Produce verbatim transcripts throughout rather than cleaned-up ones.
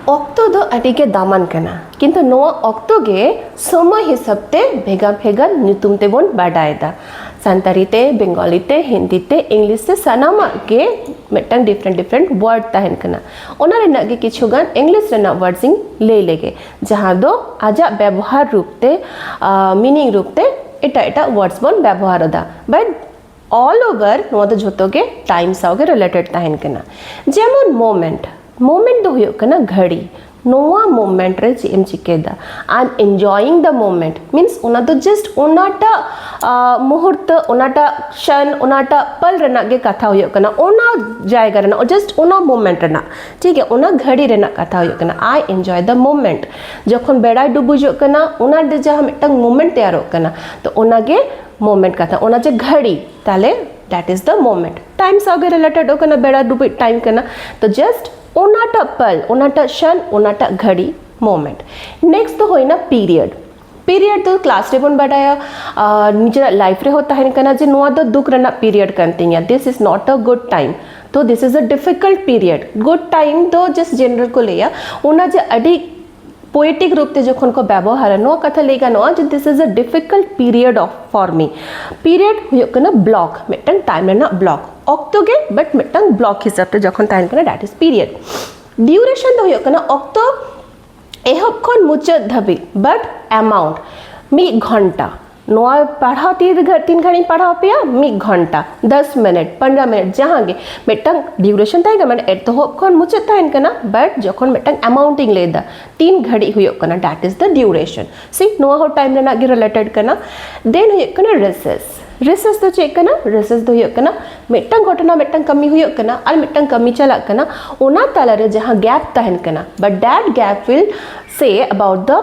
ᱚᱠᱛᱚ ᱫᱚ ᱟᱹᱰᱤ ᱜᱮ ᱫᱟᱢᱟᱱ ᱠᱟᱱᱟ, ᱠᱤᱱᱛᱩ ᱱᱚᱣᱟ ᱚᱠᱛᱚ ᱜᱮ ᱥᱚᱢᱚᱭ ᱦᱤᱥᱟᱹᱵ ᱛᱮ ᱵᱷᱮᱜᱟᱨ ᱵᱷᱮᱜᱟᱨ ᱧᱩᱛᱩᱢ ᱛᱮᱵᱚᱱ ᱵᱟᱰᱟᱭ ᱮᱫᱟ᱾ ᱥᱟᱱᱛᱟᱲᱤ ᱛᱮ, ᱵᱮᱝᱜᱚᱞᱤ ᱛᱮ, ᱦᱤᱱᱫᱤ ᱛᱮ, ᱤᱝᱞᱤᱥ ᱛᱮ, ᱥᱟᱱᱟᱢᱟᱜ ᱜᱮ ᱢᱤᱫᱴᱟᱝ different different word ᱛᱟᱦᱮᱱ ᱠᱟᱱᱟ᱾ ᱚᱱᱟ ᱨᱮᱱᱟᱜ ᱜᱮ ᱠᱤᱪᱷᱩ ᱜᱟᱱ ᱤᱝᱞᱤᱥ ᱨᱮᱱᱟᱜ words ᱤᱧ ᱞᱟᱹᱭ ᱞᱮᱜᱮ, ᱡᱟᱦᱟᱸ ᱫᱚ ᱟᱡᱟᱜ ᱵᱮᱵᱚᱦᱟᱨ ᱨᱩᱯ ᱛᱮ, ᱢᱤᱱᱤᱝ ᱨᱩᱯ ᱛᱮ ᱮᱴᱟᱜ ᱮᱴᱟᱜ words ᱵᱚᱱ ᱵᱮᱵᱚᱦᱟᱨ ᱮᱫᱟ, but all over ᱱᱚᱣᱟ ᱫᱚ ᱡᱷᱚᱛᱚ ᱜᱮ time ᱥᱟᱶ ᱜᱮ related ᱛᱟᱦᱮᱱ ᱠᱟᱱᱟ᱾ ᱡᱮᱢᱚᱱ moment, moment ᱫᱚ ᱦᱩᱭᱩᱜ ᱠᱟᱱᱟ ᱜᱷᱟᱹᱲᱤ᱾ ᱱᱚᱣᱟ moment ᱨᱮ ᱪᱮᱫ ᱮᱢ ᱪᱤᱠᱟᱹᱭᱮᱫᱟ? I am enjoying the moment, means ᱚᱱᱟ ᱫᱚ just ᱚᱱᱟᱴᱟᱜ ᱢᱩᱦᱩᱨᱛᱚ, ᱚᱱᱟᱴᱟᱜ ᱠᱷᱚᱱ, ᱚᱱᱟᱴᱟᱜ ᱯᱟᱞ ᱨᱮᱱᱟᱜ ᱜᱮ ᱠᱟᱛᱷᱟ ᱦᱩᱭᱩᱜ ᱠᱟᱱᱟ, ᱚᱱᱟ ᱡᱟᱭᱜᱟ ᱨᱮᱱᱟᱜ, just ᱚᱱᱟ moment ᱨᱮᱱᱟᱜ, ᱴᱷᱤᱠ ᱜᱮᱭᱟ, ᱚᱱᱟ ᱜᱷᱟᱹᱲᱤ ᱨᱮᱱᱟᱜ ᱠᱟᱛᱷᱟ ᱦᱩᱭᱩᱜ ᱠᱟᱱᱟ᱾ I enjoy the moment, ᱡᱚᱠᱷᱚᱱ ᱵᱮᱲᱟᱭ ᱰᱩᱵᱩᱡᱚᱜ ᱠᱟᱱᱟ, ᱚᱱᱟ ᱨᱮ ᱡᱟᱦᱟᱸ ᱢᱤᱫᱴᱟᱝ moment ᱛᱮᱭᱟᱨᱚᱜ ᱠᱟᱱᱟ, ᱛᱚ ᱚᱱᱟᱜᱮ moment ᱠᱟᱛᱷᱟ, ᱚᱱᱟ ᱡᱮ ᱜᱷᱟᱹᱲᱤ, ᱛᱟᱦᱞᱮ that is the moment, time ᱥᱟᱶ ᱜᱮ related ᱠᱟᱱᱟ, ᱵᱮᱲᱟ ᱰᱩᱵᱩᱡ time ᱠᱟᱱᱟ, ᱛᱚ just ᱚᱱᱟᱴᱟᱜ ᱯᱟᱞ, ᱚᱱᱟᱴᱟᱜ ᱠᱷᱚᱱ, ᱚᱱᱟᱴᱟᱜ ᱜᱷᱟᱹᱲᱤ, moment᱾ Next ᱫᱚ ᱦᱩᱭᱱᱟ period᱾ Period ᱫᱚ class ᱨᱮᱵᱚᱱ ᱵᱟᱰᱟᱭᱟ, ᱟᱨ ᱱᱤᱡᱮᱨᱟᱜ life ᱨᱮᱦᱚᱸ ᱛᱟᱦᱮᱱ ᱠᱟᱱᱟ ᱡᱮ ᱱᱚᱣᱟ ᱫᱚ ᱫᱩᱠ ᱨᱮᱱᱟᱜ period ᱠᱟᱱ ᱛᱤᱧᱟ, this is not a good time, ᱛᱚ this is a difficult period᱾ Good time ᱫᱚ just general ᱠᱚ ᱞᱟᱹᱭᱟ, ᱚᱱᱟ ᱡᱮ ᱟᱹᱰᱤ poetic ᱨᱩᱯ ᱛᱮ ᱡᱚᱠᱷᱚᱱ ᱠᱚ ᱵᱮᱵᱚᱦᱟᱨᱟ, ᱱᱚᱣᱟ ᱠᱟᱛᱷᱟ ᱞᱟᱹᱭ ᱜᱟᱱᱚᱜᱼᱟ ᱡᱮ this is a difficult period of for me। Period ᱦᱩᱭᱩᱜ ᱠᱟᱱᱟ block, ᱢᱤᱫᱴᱟᱝ time ᱨᱮᱱᱟᱜ block, ᱚᱠᱛᱚ ᱜᱮ, but ᱢᱤᱫᱴᱟᱝ block ᱦᱤᱥᱟᱹᱵ ᱛᱮ ᱡᱚᱠᱷᱚᱱ ᱛᱟᱦᱮᱱ ᱠᱟᱱᱟ, that is period᱾ Duration ᱫᱚ ᱦᱩᱭᱩᱜ ᱠᱟᱱᱟ ᱚᱠᱛᱚ ᱮᱦᱚᱵ ᱠᱷᱚᱱ ᱢᱩᱪᱟᱹᱫ ᱫᱷᱟᱹᱵᱤᱡ, but amount ᱢᱤᱫ ᱜᱷᱚᱱᱴᱟ᱾ ᱱᱚᱣᱟ ᱯᱟᱲᱦᱟᱣ ᱛᱤᱱ ᱜᱷᱟᱹᱲᱤᱡ, ᱛᱤᱱ ᱜᱷᱟᱹᱲᱤᱡ ᱤᱧ ᱯᱟᱲᱦᱟᱣ ᱟᱯᱮᱭᱟ? ᱢᱤᱫ ᱜᱷᱚᱱᱴᱟ, ᱫᱚᱥ ᱢᱤᱱᱤᱴ, ᱯᱚᱱᱨᱚ ᱢᱤᱱᱤᱴ, ᱡᱟᱦᱟᱸ ᱜᱮ ᱢᱤᱫᱴᱟᱝ duration ᱛᱟᱦᱮᱸ ᱠᱟᱱᱟ, ᱢᱟᱱᱮ ᱮᱛᱚᱦᱚᱵ ᱠᱷᱚᱱ ᱢᱩᱪᱟᱹᱫ ᱛᱟᱦᱮᱱ ᱠᱟᱱᱟ, but ᱡᱚᱠᱷᱚᱱ ᱢᱤᱫᱴᱟᱝ amount ᱤᱧ ᱞᱟᱹᱭ ᱮᱫᱟ, ᱛᱤᱱ ᱜᱷᱟᱹᱲᱤᱡ ᱦᱩᱭᱩᱜ ᱠᱟᱱᱟ, that is the duration᱾ See, ᱱᱚᱣᱟ ᱦᱚᱸ time ᱨᱮᱱᱟᱜ ᱜᱮ related ᱠᱟᱱᱟ᱾ Then ᱦᱩᱭᱩᱜ ᱠᱟᱱᱟ recess᱾ Recess ᱫᱚ ᱪᱮᱫ ᱠᱟᱱᱟ? Recess ᱫᱚ ᱦᱩᱭᱩᱜ ᱠᱟᱱᱟ ᱢᱤᱫᱴᱟᱝ ᱜᱷᱚᱴᱚᱱᱟ, ᱢᱤᱫᱴᱟᱝ ᱠᱟᱹᱢᱤ ᱦᱩᱭᱩᱜ ᱠᱟᱱᱟ ᱟᱨ ᱢᱤᱫᱴᱟᱝ ᱠᱟᱹᱢᱤ ᱪᱟᱞᱟᱜ ᱠᱟᱱᱟ, ᱚᱱᱟ ᱛᱟᱞᱟᱨᱮ ᱡᱟᱦᱟᱸ gap ᱛᱟᱦᱮᱱ ᱠᱟᱱᱟ, but that gap will say about the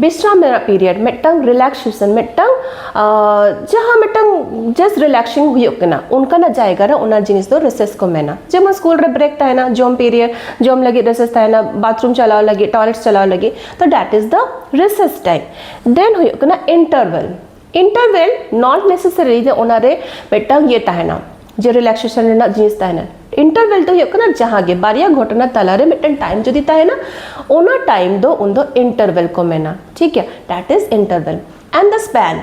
ᱵᱤᱥᱨᱟᱢ ᱨᱮᱱᱟᱜ period, ᱢᱤᱫᱴᱟᱝ relaxation, ᱢᱤᱫᱴᱟᱝ, ᱟᱸ, ᱡᱟᱦᱟᱸ ᱢᱤᱫᱴᱟᱝ just relaxing ᱦᱩᱭᱩᱜ ᱠᱟᱱᱟ, ᱚᱱᱠᱟᱱᱟᱜ ᱡᱟᱭᱜᱟ ᱨᱮ ᱚᱱᱟ ᱡᱤᱱᱤᱥ ᱫᱚ recess ᱠᱚ ᱢᱮᱱᱟ᱾ ᱡᱮᱢᱚᱱ ᱥᱠᱩᱞ ᱨᱮ break ᱛᱟᱦᱮᱱᱟ, ᱡᱚᱢ period, ᱡᱚᱢ ᱞᱟᱹᱜᱤᱫ recess ᱛᱟᱦᱮᱱᱟ, bathroom ᱪᱟᱞᱟᱣ ᱞᱟᱹᱜᱤᱫ, toilet ᱪᱟᱞᱟᱣ ᱞᱟᱹᱜᱤᱫ, ᱛᱚ that is the recess time᱾ Then ᱦᱩᱭᱩᱜ ᱠᱟᱱᱟ interval᱾ Interval not necessary ᱡᱮ ᱚᱱᱟᱨᱮ ᱢᱤᱫᱴᱟᱝ ᱤᱭᱟᱹ ᱛᱟᱦᱮᱱᱟ, ᱡᱮ ᱨᱤᱞᱮᱠᱥᱮᱥᱚᱱ ᱨᱮᱱᱟᱜ ᱡᱤᱱᱤᱥ ᱛᱟᱦᱮᱱᱟ᱾ ᱤᱱᱴᱟᱨᱵᱷᱮᱞ ᱫᱚ ᱦᱩᱭᱩᱜ ᱠᱟᱱᱟ ᱡᱟᱦᱟᱸ ᱜᱮ ᱵᱟᱨᱭᱟ ᱜᱷᱚᱴᱚᱱᱟ ᱛᱟᱞᱟᱨᱮ ᱢᱤᱫᱴᱮᱱ ᱴᱟᱭᱤᱢ ᱡᱩᱫᱤ ᱛᱟᱦᱮᱱᱟ, ᱚᱱᱟ ᱴᱟᱭᱤᱢ ᱫᱚ ᱩᱱᱫᱚ ᱤᱱᱴᱟᱨᱵᱷᱮᱞ ᱠᱚ ᱢᱮᱱᱟ᱾ ᱴᱷᱤᱠ ᱜᱮᱭᱟ, that is interval. And the span,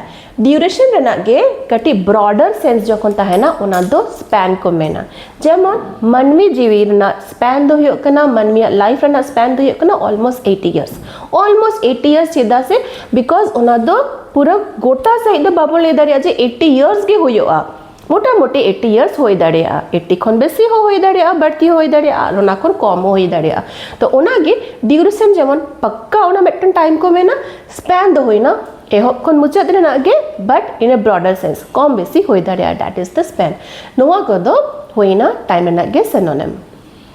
duration ᱨᱮᱱᱟᱜ ᱜᱮ ᱠᱟᱹᱴᱤᱡ ᱵᱨᱚᱰᱟᱨ ᱥᱮᱱᱥ ᱡᱚᱠᱷᱚᱱ ᱛᱟᱦᱮᱱᱟ, ᱚᱱᱟ ᱫᱚ ᱥᱯᱮᱱ ᱠᱚ ᱢᱮᱱᱟ᱾ ᱡᱮᱢᱚᱱ ᱢᱟᱹᱱᱢᱤ ᱡᱤᱣᱤ ᱨᱮᱱᱟᱜ ᱥᱯᱮᱱ ᱫᱚ ᱦᱩᱭᱩᱜ ᱠᱟᱱᱟ, ᱢᱟᱹᱱᱢᱤᱭᱟᱜ ᱞᱟᱭᱤᱯᱷ ᱨᱮᱱᱟᱜ ᱥᱯᱮᱱ ᱫᱚ ᱦᱩᱭᱩᱜ ᱠᱟᱱᱟ almost eighty years. Almost eighty years ᱪᱮᱫᱟᱜ ᱥᱮ, because ᱚᱱᱟ ᱫᱚ ᱯᱩᱨᱟᱹ ᱜᱚᱴᱟ ᱥᱟᱹᱦᱤᱡ ᱫᱚ ᱵᱟᱵᱚᱱ ᱞᱟᱹᱭ ᱫᱟᱲᱮᱭᱟᱜᱼᱟ ᱡᱮ eighty years ᱜᱮ ᱦᱩᱭᱩᱜᱼᱟ᱾ ᱢᱚᱴᱟᱢᱩᱴᱤ eighty years ᱦᱩᱭ ᱫᱟᱲᱮᱭᱟᱜᱼᱟ, eighty ᱠᱷᱚᱱ ᱵᱮᱥᱤ ᱦᱚᱸ ᱦᱩᱭ ᱫᱟᱲᱮᱭᱟᱜᱼᱟ, ᱵᱟᱹᱲᱛᱤ ᱦᱚᱸ ᱦᱩᱭ ᱫᱟᱲᱮᱭᱟᱜᱼᱟ, ᱟᱨ ᱚᱱᱟ ᱠᱷᱚᱱ ᱠᱚᱢ ᱦᱚᱸ ᱦᱩᱭ ᱫᱟᱲᱮᱭᱟᱜᱼᱟ᱾ ᱛᱚ ᱚᱱᱟᱜᱮ ᱰᱤᱭᱩᱨᱮᱥᱚᱱ ᱡᱮᱢᱚᱱ ᱯᱟᱠᱠᱟ ᱚᱱᱟ ᱢᱤᱫᱴᱮᱱ ᱴᱟᱭᱤᱢ ᱠᱚ ᱢᱮᱱᱟ, ᱥᱯᱮᱱ ᱫᱚ ᱦᱩᱭᱱᱟ ᱮᱦᱚᱵ ᱠᱷᱚᱱ ᱢᱩᱪᱟᱹᱫ ᱨᱮᱱᱟᱜ ᱜᱮ, but in a broader sense, ᱠᱚᱢ ᱵᱮᱥᱤ ᱦᱩᱭ ᱫᱟᱲᱮᱭᱟᱜᱼᱟ, that is the span. ᱱᱚᱣᱟ ᱠᱚᱫᱚ ᱦᱩᱭᱱᱟ ᱴᱟᱭᱤᱢ ᱨᱮᱱᱟᱜ ᱜᱮ ᱥᱮᱱᱳᱱᱤᱢ᱾